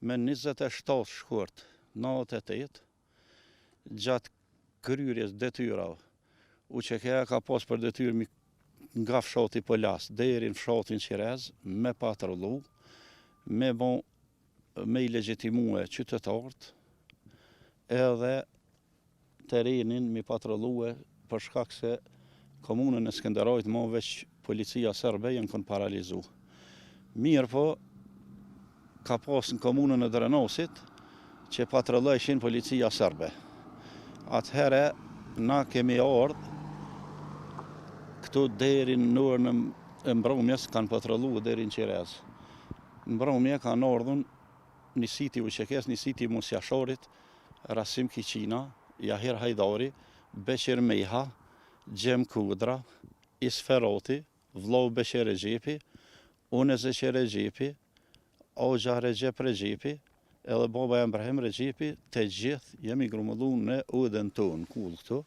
Me 27 shkurt 98, gjatë kryerjes detyrave, UÇK-ja ka pas për detyrë mi nga fshati Polas deri në fshatin Qirez me patrullu, me bo me i legjitimue qytetarët edhe terrenin mi patrullue për shkak se komunën e Skenderajt mo veç policia serbe janë kon paralizu. Mirëpo, ka pas në komunën e Drenosit që patrullojshin policia serbe. Atëherë na kemi ardhë këtu deri në orën e mbrëmjes kanë patrullu deri në Qirez. Në mbrëmje kanë ardhur njësiti UÇK-së, njësiti Musë Jasharit, Rasim Kiqina, Jahir Hajdari, Beqir Meha, Xhem Kudra, Isë Feroti, vllau Beqir Rexhepi, unë Zeqir Rexhepi, Hoxha Rexhep Rexhepi, edhe baba jem Brahim Rexhepi, të gjithë jemi grumullu në odën tonë, në kullë këtu,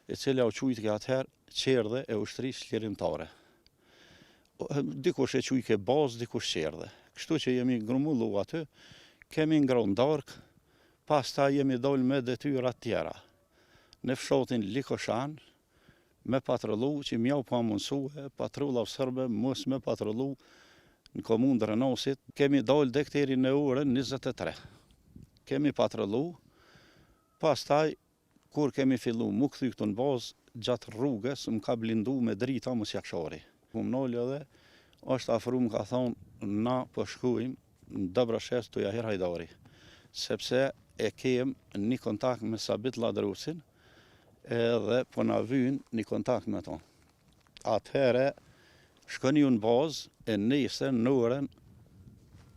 e cila u quajtke atëherë çerdhe e ushtrisë çlirimtare. Dikush e quajke bazë, dikush çerdhe. Kështu që jemi grumullu aty, kemi ngronë darkë, pastaj jemi dalë me detyra tjera. Në fshatin Likoshan, me patrullu, që m'jau pamundësue, patrullave serbe mos me patrullu në komunë Drenosit. Kemi dalë deri në orën 23. Kemi patrullu, pastaj Kur kemi fillu mu kthy këtu në bazë, gjatë rrugës më ka blindu me drita Musë Jashari. Mu nal edhe është afru më ka thonë na po shkojmë në Dobroshec te Jahir Hajdari, sepse e kem një kontakt me Sabit Lladrovcin edhe po na vyn një kontakt me to. Atëherë shkoni ju në bazë e nesër në orën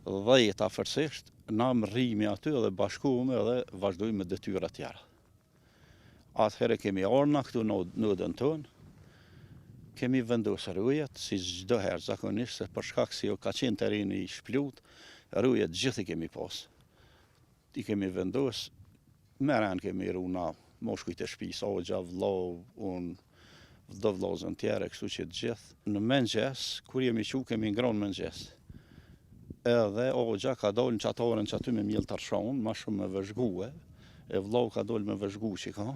10 afërsisht na mrrimi aty dhe bashkohemi edhe vazhdojmë me detyra tjera. Atëherë kemi ardhur na këtu në në odën tonë, kemi vendosur rojet, si çdo herë zakonisht, se për shkak se jo ka qenë terreni i shplut, rojet gjithë i kemi pas. I kemi vendos, me rend kemi ru na, moshkujt e shpisë, hoxha, vllau, unë, do vllazën tjerë, kështu që të gjithë. Në mëngjes, kur jemi çu, kemi ngronë mëngjes. Edhe hoxha ka dalë në qatorën që aty me mjellë tërshon, ma shumë me vëzhgue, e vllau ka dalë me vëzhgu që ka,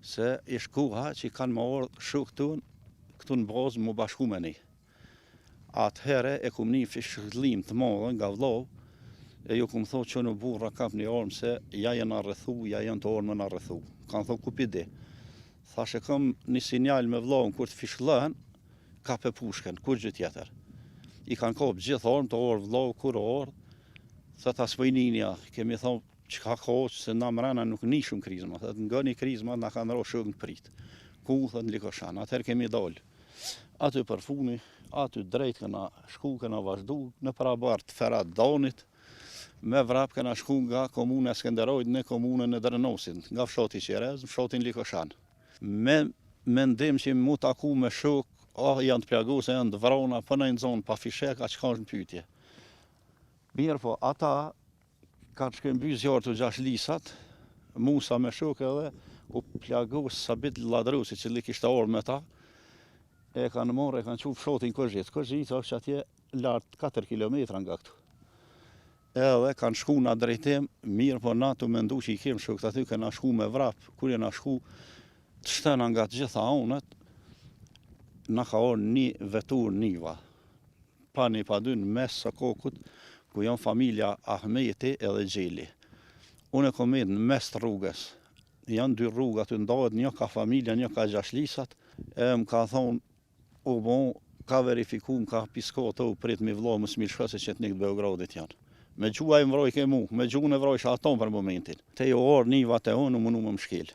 se ish koha që kanë me ardhë shokët tonë, këtu në bazë mu bashku me ne. Atëherë e kum ni fishkëllim të madhe nga vllau, e ju kum thonë çonu burra kapni armë se ja jena rrethu, ja janë tu ardhë me na rrethu. Kanë thonë ku pi di. Thashë e kam një sinjal me vllaun kur të fishkëllehen, kape pushkën, kurgjë tjetër. I kanë kap gjithë armë tu ardhë vllau kur ardhë, thotë a s'po i nini a, kemi thonë çka ka se na mrena nuk nishum krizma, thotë ngoni krizma na kanë ra shokë në pritë. Ku thotë në Likoshan, atëherë kemi dalë. Aty përfuni, aty drejt kena shku, kena vazhdu, nëpër oborr të Ferat Danit, me vrap kena shku nga komuna e Skenderajt në komunën e Drenosit, nga fshati Qerez në fshatin Likoshan. Me mendim që mu taku me shok, a janë të plagosë, a janë të vrona, po na i nxonë pa fishek, a çka është në pyetje. Mirëpo, ata Kanë shkëmby zjarr te gjashtë lisat, Musa me shokë edhe u plagos Sabit Lladrovci, i cili kishte ardhur me ta. E kanë marrë, e kanë çu fshatin Kozhicë. Kozhica është atje lart 4 kilometra nga këtu. Edhe kanë shku në drejtim, mirëpo na tu mendu që i kem shokët aty, kena shku me vrap, kur jena shku të shtëna nga të gjitha anët, na ka ardhur një veturë Niva. Pa një pa dy në mes sokokut ku janë familja Ahmeti edhe Xheli. Unë e kom met në mes të rrugës. Janë dy rrugë aty ndahet një ka familja, një ka gjashtë lisat. E më ka thonë u bo, ka verifiku, më ka piskotë, u prit mi vlo, mos mi lësho se çetnik të Beogradit janë. Me gjuhë ai më vrojke mu, me gjuhë unë e vrojsha aton për momentin. Te ju ardh Niva te unë, u munu me më shkel.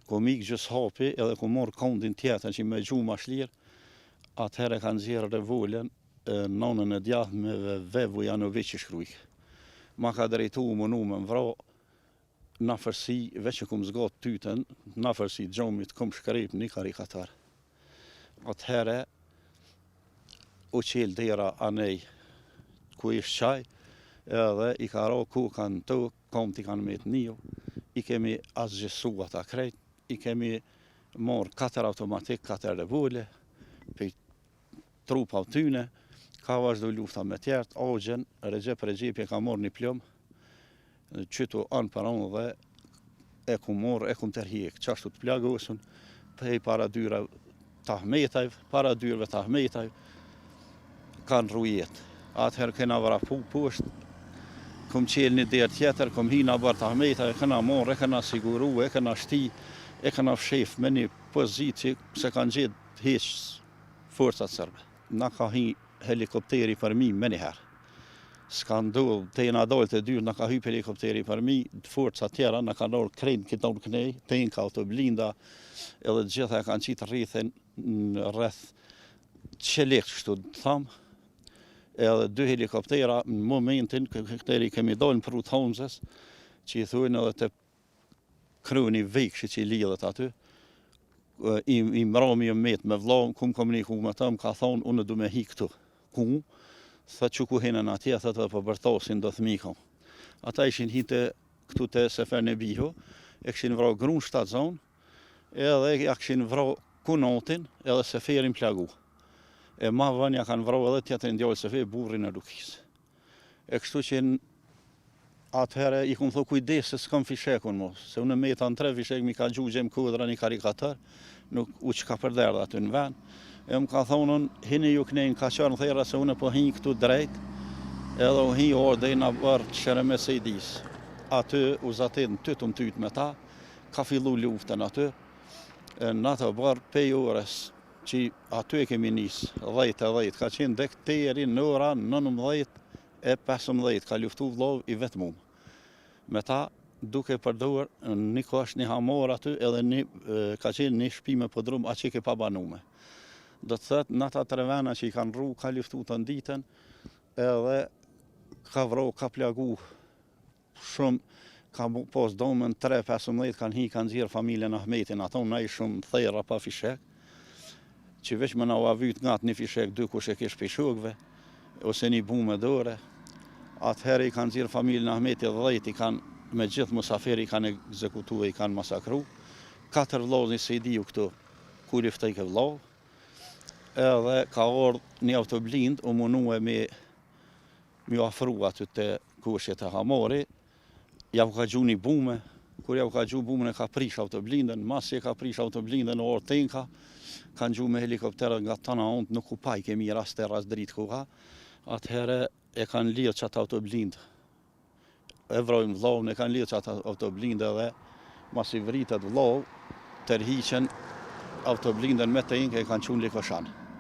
Kom ik gjys hapi edhe kom marrë kondin tjetër që me gju ma shlirë, atëherë e ka nxjerrë revolen n'anën e djathtë me V Vujanoviq i shkrujke. Ma ka drejtu u munu me m'vra, në afërsi, veç e kom zgat tytën, në afërsi të gjomit kom shkrep një karikator. Atëherë u çel dera anej ku ish qaj, edhe i ka ra koka në tokë, Komt i kanë met niu, i kemi asgjësu ata krejt, i kemi marrë 4 automatik, 4 revole, prej trupave tyne, Ka vazhdu lufta me tjerët, axhën, Rexhep Rexhepi e ka marrë një plumb, qëtu anë për anë dhe e kum marrë, e kum tërhjek, qashtu të plagosun, prej para dyrave të Ahmetajve, para dyrve të Ahmetajve, ka ndrru jetë. Atëherë kena vrapu poshtë, kum çelë një derë tjetër, kum hi në oborr të Ahmetajve, kena marrë, e kena siguru, e kena shti, e kena fshef me një pozitë që s'e kanë gjetë hiç forcat serbe. Na ka hi helikopteri përmi menjëherë. S'ka ndodhë, te na dalë te dyert, na ka hypë helikopteri përmi, forca tjera na kanë ardhë krejt në këtë anë kënej, tenka, autoblinda, edhe të gjitha e kanë qitë rrethin rreth çelik, kështu të thamë, edhe dy helikoptera në momentin, këteri kemi dalë në pru të Hamzës, që i thujnë edhe te kruni Vekshi që i lidhet aty, i, i mrami jom met me vlla, kum komuniku me të, më ka thonë, unë du me hi këtu. Ku? Tha që ku hinën atje, tha të po bërtasin do thmi kom. Ata ishin hi te, këtu te Sefer Nebihu, e kishin vra grun shtatzon, edhe ja kishin vra kunotin, edhe Seferin plagu. E ma vonë ja kanë vra edhe tjetrin djalë Sefer, burrin e Lukisë. E kështu që atëherë i kum thonë kujdes se s'kam fishekun mo, se unë meta në tre fishek mi ka gju Xhem Kodra një karikator, nuk u çka përderdh aty në vend. E më ka thonë unë, hini ju knej në kaçor në therra se unë po hinj këtu drejt, edhe u hi orë dhe në oborr të Sheremet Sejdis. Aty u zatet në tytë më tytë me ta, ka fillu luftën aty, në atë oborr pej orës që aty e kemi nis, 10 e 10, ka qenë dek deri në ora 19 e 15, ka luftu vllau i vetmum. Me ta, duke përdor një kosh, një hamor aty, edhe një, ka qenë një shpi me podrum, a që ke pa banume. Do të thët, në ata tre vena që i kanë rru, ka luftu të nditën, edhe ka vro, ka plagu Shumë ka pas domën 3-15 kanë hi kanë nxjerr familjen Ahmetin ato na ishum therra pa fishek që veç me na u avyt ngat një fishek dy kush e kish prej shokëve ose një bume dore atëherë i kanë nxjerr familjen Ahmeti 10 i kanë me gjithë musafir i kanë ekzekutu e i kanë masakru katër vllazni Sejdiu këtu ku luftojke vllau edhe ka ardhë një autoblind u munue me M'ju afru aty te koshi te hamori, jau ka gju një bume, kur jau ka gju bumën e ka prish autoblindën, masi e ka prish autoblindën u ardh tenka, kanë gju me helikopterët nga tana anët, nuk u pajke mirë as terr as dritë koha, atëherë e kanë lidhë qatë autoblindë, e vrojnë vllaun, e kanë lidhë qatë autoblindë edhe masi vritet vllau, tërhiqen autoblindën me tenkë e kanë çu në Likoshan.